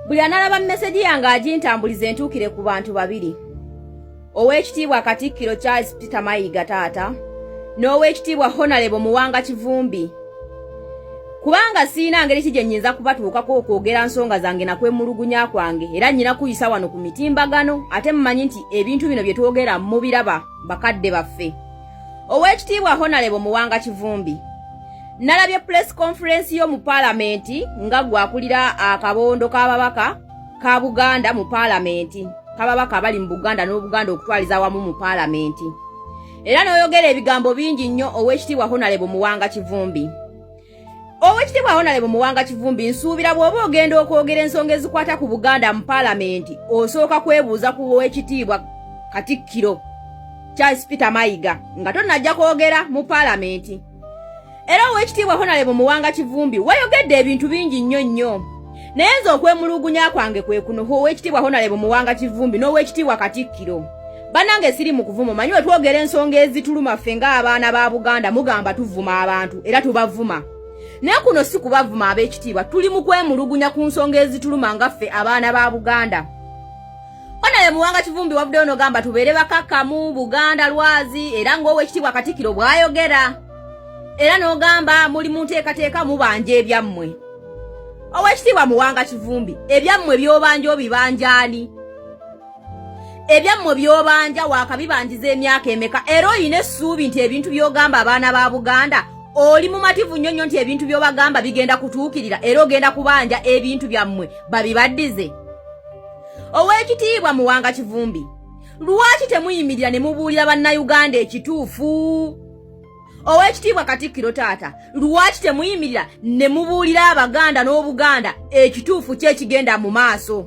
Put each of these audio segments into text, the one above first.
Buli analaba meseji yange agintambuliza entuukire ku bantu babiri. Oweekitiibwa Katikkiro Charles Peter Mayiga taata n'oweekitiibwa Honalebo Muwanga Kivumbi. Kubanga sirina ngeri ki gye nnyinza kubatuukako okwogera nsonga zange na kwemulugunya kwange era nnyina kuyisa wano ku mitimbagano ate mumanyi nti ebintu bino bye twogera mubiraba bakadde baffe. Oweekitiibwa Honalebo Muwanga Kivumbi, nalabye press conference yo mu paalamenti nga gwe akulira akabondo k'ababaka ka Buganda mu paalamenti, k'ababaka abali mu Buganda n'Obuganda okutwaliza awamu mu paalamenti, era n'oyogera ebigambo bingi nnyo. Oweekitiibwa Honalebo Muwanga Kivumbi, Oweekitiibwa Honalebo Muwanga Kivumbi, nsuubira bw'oba ogenda okwogera ensonga ezikwata ku Buganda mu paalamenti osooka kwebuuza ku Oweekitiibwa Katikkiro Charles Peter Mayiga nga tonnajja kwogera mu paalamenti. Era Oweekitiibwa Honalebo Muwanga Kivumbi, wayogedde ebintu bingi nnyo nnyo, naye nze okwemulugunya kwange kwe kuno. Oweekitiibwa Honalebo Muwanga Kivumbi n'Oweekitiibwa Katikkiro, bannange, siri mu kuvuma. Manyi we twogera ensonga ezituluma ffe ng'abaana ba Buganda mugamba tuvuma abantu, era tubavuma, naye kuno si kubavuma ab'ekitiibwa. Tuli mu kwemulugunya ku nsonga ezituluma nga ffe abaana ba Buganda. Onaye Muwanga Kivumbi, wavuddeyo n'ogamba tubeere bakakkamu, Buganda lwazi, era ng'Oweekitiibwa Katikkiro bw'ayogera, era n'ogamba muli mu nteekateeka mubanja ebyammwe. Oweekitiibwa Muwanga Kivumbi, ebyammwe by'obanja obibanjaani? Ebyammwe by'obanja waakabibanjiza emyaka emeka? Era oyina essuubi nti ebintu by'ogamba abaana ba Buganda, oli mumativu nnyo nnyo nti ebintu by'obagamba bigenda kutuukirira era ogenda kubanja ebintu byammwe babibaddize? Oweekitiibwa Muwanga Kivumbi, lwaki temuyimirira ne mubuulira Bannayuganda ekituufu? Oweekitiibwa Katikkiro taata, lwaki temuyimirira ne mubuulira Abaganda n'Obuganda ekituufu ki ekigenda mu maaso?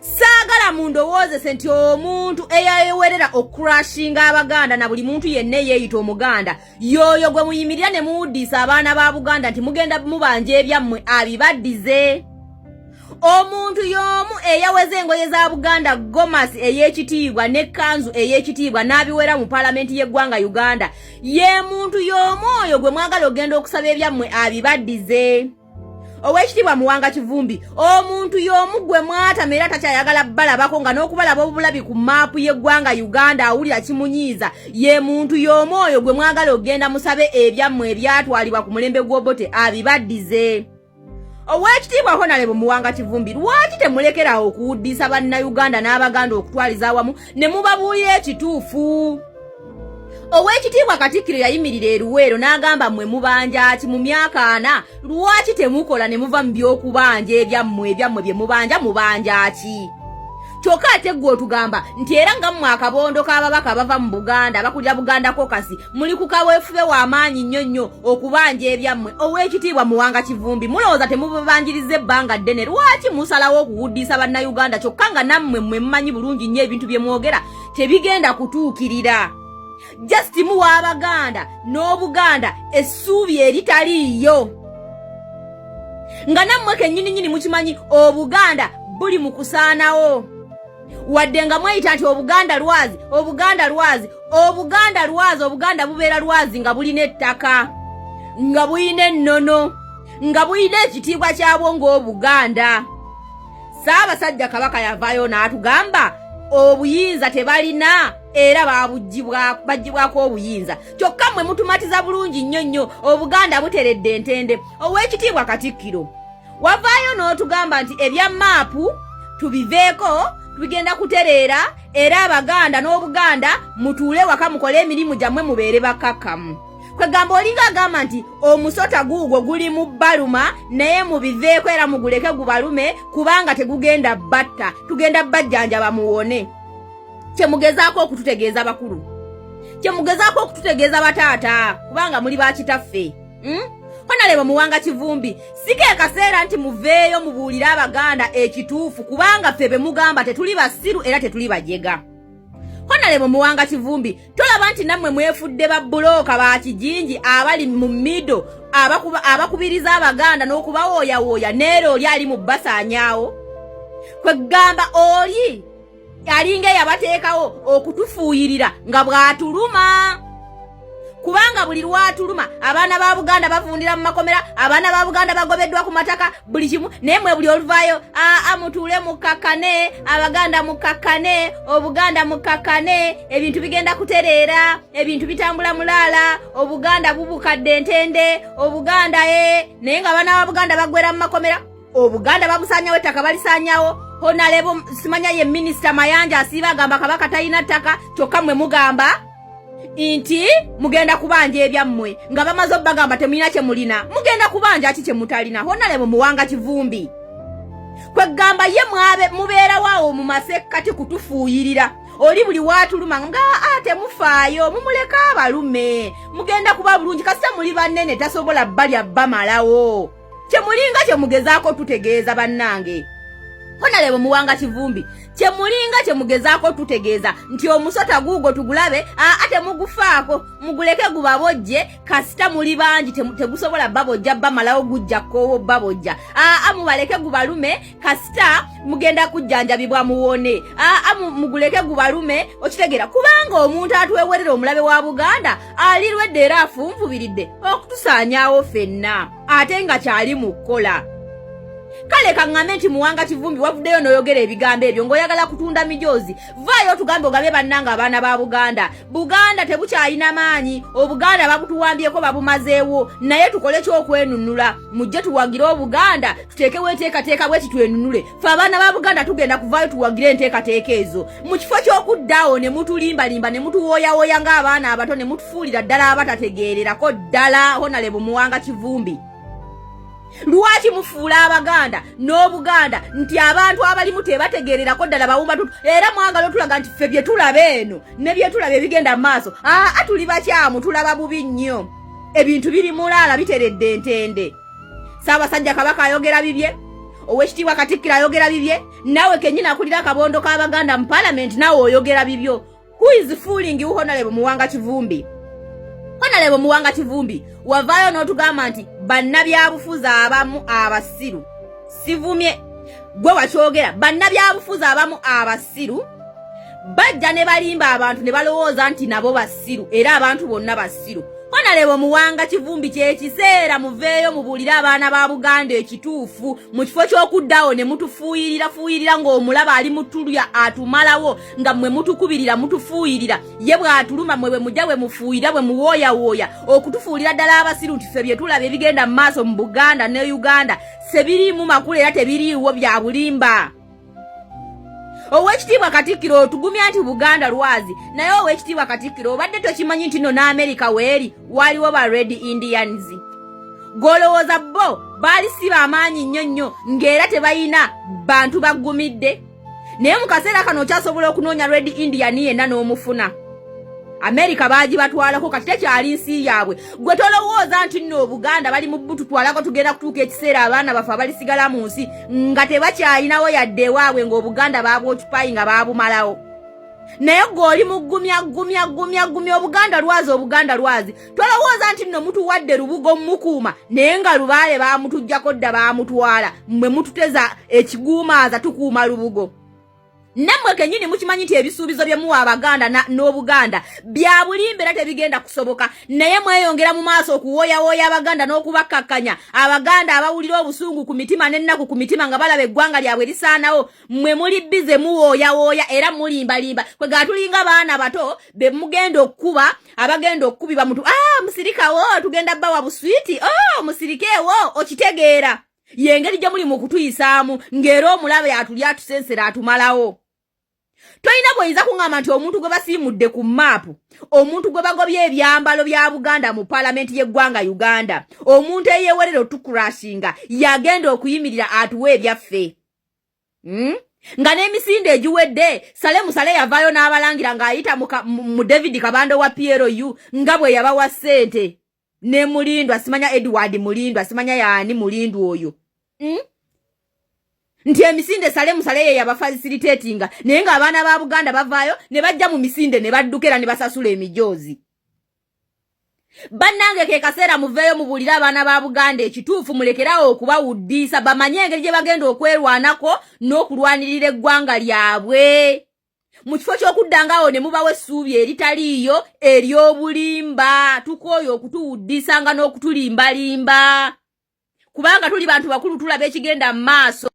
Saagala mundowoozese nti omuntu eyayewerera okucrushinga Abaganda na buli muntu yenna eyeeyita Omuganda y'oyo gwe muyimirira ne muwuddiisa abaana ba Buganda nti mugenda mubanja ebyammwe abibaddize. Omuntu y'omu eyaweza engoye za Buganda, gomasi ey'ekitiibwa n'ekkanzu ey'ekitiibwa, n'abiwera mu paalamenti y'eggwanga Uganda, ye muntu y'omu oyo gwe mwagala ogenda okusaba ebyammwe abibaddize. Oweekitiibwa Muwanga Kivumbi, omuntu y'omu gwe mwatama era takyayagala balabako nga n'okubalaba obulabi ku maapu y'eggwanga Uganda awulira kimunyiiza, ye muntu y'omu oyo gwe mwagala ogenda musabe ebyammwe ebyatwalibwa ku mulembe gw'Obote abibaddize. Oweekitiibwa Honalebo Muwanga Kivumbi, lwaki temulekerawo okuwuddiisa Bannayuganda n'Abaganda okutwaliza awamu ne mubabuulira ekituufu? Oweekitiibwa Katikkiro yayimirira eruweero n'agamba, mmwe mubanja ki mu myaka 40? Lwaki temukola ne muva mu by'okubanja ebyammwe? Ebyammwe bye mubanja, mubanja ki? Kyokka ate ggwe otugamba nti era nga mmwe akabondo k'ababaka abava mu Buganda abakulira Buganda Caucus muli ku kaweefube w'amaanyi nnyo nnyo okubanja ebyammwe. Oweekitiibwa Muwanga Kivumbi, mulowooza temubabanjiriza ebbanga ddene? Lwaki musalawo okuwuddiisa Bannayuganda kyokka nga nammwe mmwe mumanyi bulungi nnyo ebintu bye mwogera tebigenda kutuukirira? Just muwa Abaganda n'Obuganda essuubi eritaliiyo nga nammwe kennyininyini mukimanyi Obuganda buli mu kusaanawo, wadde nga mweyita nti Obuganda lwazi, Obuganda lwazi, Obuganda lwazi. Obuganda bubeera lwazi nga bulina ettaka, nga bulina ennono, nga bulina ekitiibwa kyabwo ng'Obuganda. Ssaabasajja Kabaka yavaayo n'atugamba obuyinza tebalina era baggyibwako obuyinza, kyokka mmwe mutumatiza bulungi nnyo nnyo Obuganda buteredde entende. Oweekitiibwa Katikkiro, wavaayo n'otugamba nti ebya maapu tubiveeko, tugenda kutereera, era Abaganda n'Obuganda mutuule waka mukole emirimu gyammwe, mubeere bakkakkamu. Kwegamba olinga agamba nti omusota guugwo guli mu baluma, naye mubiveeko era muguleke gubalume kubanga tegugenda batta, tugenda bajjanjaba muwone. Kyemugezaako okututegeeza bakulu, kyemugezaako okututegeeza bataata, kubanga muli bakitaffe, Honalebo Muwanga Kivumbi, si ke kaseera nti muveeyo mubuulire Abaganda ekituufu? Kubanga ffe be mugamba tetuli basiru era tetuli bajega. Honalebo Muwanga Kivumbi, tolaba nti nammwe mwefudde babbulooka ba kijinji abali mu middle abakubiriza Abaganda n'okubawooyawooya, neera oli ali mu basaanyaawo? Kwegamba oli alinga eyabateekawo okutufuuyirira nga bw'atuluma. Kubanga buli lwatuluma abaana ba Buganda bavundira mu makomera, abaana ba Buganda bagobeddwa ku mataka, buli kimu. Naye mwe buli oluvaayo, aa, mutuule mukakkane, Abaganda mukakkane, Obuganda mukakkane, ebintu bigenda kutereera, ebintu bitambula mulaala, Obuganda bubukadde entende, Obuganda e. Naye nga abaana ba Buganda baggwera mu makomera, Obuganda babusanyawo, ettaka balisanyawo. Honourable simanya ye Minisita Mayanja asiiba agamba Kabaka talina ttaka, kyokka mmwe mugamba nti mugenda kubanja ebyammwe nga bamaze obbagamba temulina kye mulina. Mugenda kubanja ki kye mutalina? Honourable Muwanga Kivumbi, kwegamba ye mwabe mubeerawo mu masekkati kutufuuyirira. Oli buli waatuluma nga a temufaayo, mumuleke abalume, mugenda kuba bulungi kasita muli bannene, tasobola balya bamalawo. Kyemulinga kyemugezaako tutegeeza bannange, Honourable Muwanga Kivumbi, kyemulinga kyemugezaako tutegeeza nti omusota guugwo tugulabe, aa, temugufaako, muguleke gubabojje, kasita muli bangi tegusobola babojja bamalawo, gujja kkoowo babojja. Aa, mubaleke gubalume, kasita mugenda kujjanjabibwa muwone. Aa, muguleke gubalume. Okitegeera? Kubanga omuntu atwewerera, omulabe wa Buganda, ali lwedde era afunvubiridde okutusaanyaawo ffenna, ate nga kyali mu kukola. Kale kaŋŋambe nti Muwanga Kivumbi, wavuddeyo n'oyogera ebigambo ebyo ng'oyagala kutunda mijoozi. Vaayo otugambe, ogambe bannanga abaana ba Buganda, Buganda tebukyalina maanyi, Obuganda babutuwambyeko, babumazeewo, naye tukole kyokwenunula. Mujje tuwagire Obuganda, tuteekewo enteekateeka bweti twenunule. Fe abaana ba Buganda tugenda kuvaayo tuwagire enteekateeka ezo, mu kifo ky'okuddaawo ne mutulimbalimba ne mutuwooyawooya ng'abaana abato ne mutufuulira ddala abatategeererako ddala. Honourable Muwanga Kivumbi, lwaki mufuula Abaganda n'Obuganda nti abantu abalimu tebategeererako ddala, bawumba tutu, era mwagala otulaga nti ffe bye tulaba eno ne bye tulaba ebigenda mu maaso, aa, tuli bakyamu, tulaba bubi nnyo, ebintu biri mulaala, biteredde entende? Ssaabasajja Kabaka ayogera bibye, Owekitiibwa Katikkiro ayogera bibye, naawe kennyini akulira akabondo k'Abaganda mu Paalamenti naawe oyogera bibyo. Who is fooling you, Honourable Muwanga Kivumbi? Honourable Muwanga Kivumbi, wavaayo n'otugamba nti bannabyabufuzi abamu abasiru, sivumye gwe wakyogera, bannabyabufuzi abamu abasiru bajja ne balimba abantu ne balowooza nti nabo basiru era abantu bonna basiru. Honourable Muwanga Kivumbi, kyekiseera muveeyo mubuulire abaana ba Buganda ekituufu, mu kifo ky'okuddaawo ne mutufuuyirira fuuyirira ng'omulaba ali mutulya atumalawo, nga mmwe mutukubirira mutufuuyirira. Ye bw'atuluma, mmwe bwe mujja bwe mufuuyira, bwe muwooyawooya okutufuulira ddala abasiru nti ffe bye tulaba ebigenda mu maaso mu Buganda ne Uganda sebiriimu makulu era tebiriiwo, bya bulimba. Owekitiibwa Katikkiro otugumya nti Buganda lwazi, naye Owekitiibwa Katikkiro, obadde tokimanyi nti no n'Amerika weeri waliwo ba Red Indians? Golowooza bo baali si bamaanyi nnyo nnyo ng'era tebalina bantu bagumidde? Naye mu kaseera kano okyasobola okunoonya Red Indian yenna n'omufuna. Amerika baagibatwalako, kati tekyali nsi yaabwe. Gwe tolowooza nti nno Obuganda bali mu bututwalako? Tugenda kutuuka ekiseera abaana baffe abalisigala mu nsi nga tebakyalinawo yadde ewaabwe, ng'Obuganda baabwocupayi, nga baabumalawo. Naye gwe oli mugumya gumya gumya gumya Obuganda lwazi, Obuganda lwazi. Tolowooza nti nno mutuwadde lubugo mukuuma, naye nga lubaale baamutuggyako dda, baamutwala. Mmwe mututeza ekiguumaaza tukuuma lubugo. Nammwe kennyini mukimanyi nti ebisuubizo bye muwa Abaganda n'Obuganda bya bulimba era tebigenda kusoboka, naye mweyongera mu maaso okuwooyawooya Abaganda n'okubakkakkanya. Abaganda abawulira obusungu ku mitima n'ennaku ku mitima nga balaba eggwanga lyabwe lisaanawo, mmwe muli busy muwooyawooya era mulimbalimba. Kwe tulinga baana bato be mugenda okukuba, abagenda okukubibwa mutu, ah, musirikawo, tugenda bawa buswiti, oh, musirikeewo. Okitegeera yengeri gye muli mu kutuyisaamu ng'era omulabe atuli atusensera atumalawo. Tolina bw'oyinza kuŋŋamba nti omuntu gwe basiimudde ku maapu, omuntu gwe bagobye ebyambalo bya Buganda mu Paalamenti y'eggwanga Uganda, omuntu eyeewerera otukurashinga, yagenda okuyimirira atuwa ebyaffe, Nga n'emisinde egiwedde, Sale Musale yavaayo n'abalangira ng'ayita mu David Kabando wa PLU nga bwe yabawa ssente ne Mulindwa, simanya Edward Mulindwa, simanya yaani Mulindwa oyo, Nti emisinde Sale Musale ye yabafacilitatinga, naye ng'abaana ba Buganda bavaayo ne bajja mu misinde ne badduka era ne basasula emijoozi. Bannange, ke kaseera muveeyo mubuulire abaana ba Buganda ekituufu, mulekerawo okubawuddiisa, bamanye engeri gye bagenda okwerwanako n'okulwanirira eggwanga lyabwe. Mu kifo ky'okuddangaawo ne mubawo essuubi eritaliiyo ery'obulimba, tukooye okutuwuddisanga n'okutulimbalimba, kubanga tuli bantu bakulu, tulaba ekigenda mu maaso.